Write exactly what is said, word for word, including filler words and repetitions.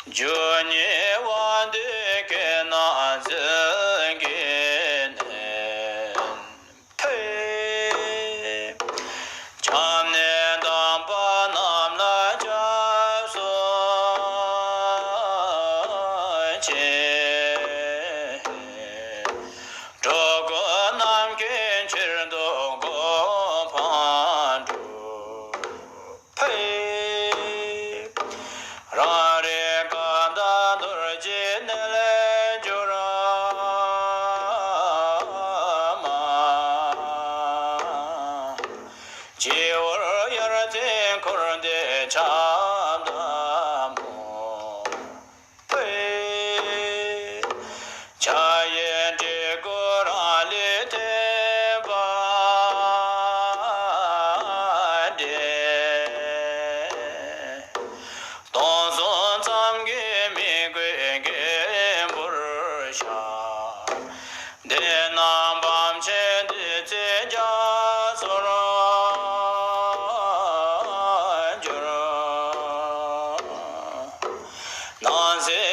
འབྱུང་གནས་དབང་འདུས་ཀུན་ན་འཛིན་གྱི་ནི། ཕུལ། ཆམ་ནས་དམ་པ་རྣམས་ལ་སྐྱབས་སུ་མཆི། འགྲོ་ཀུན་ནམ་མཁའི་ཕྱིར་དུ་གོ་འཕང་སྒྲུབ། ཕུལ། རང་རིག་སྐད་དག་རྡོ་རྗེ་ནས་ལས་སྦྱོར་མ། སྤྱི་བོར་དབྱར་རྩྭའི་འཁོར་འདས་ཁྱབ་བདག་མོ། ཕུལ། ཕྱག་གཡས་འབྲས་བུ་རང་ལུས་ཐེག་པ་འདྲེན། སྟོང་གསུམ་ཙམ་གྱི་མི་མགོའི་རྒན་པོར་ཤར། འདི་རྣམས་བམ་ཆེན་བདུད་རྩིའི་རྒྱ་མཚོར་གྱུར། ནང་གསེས་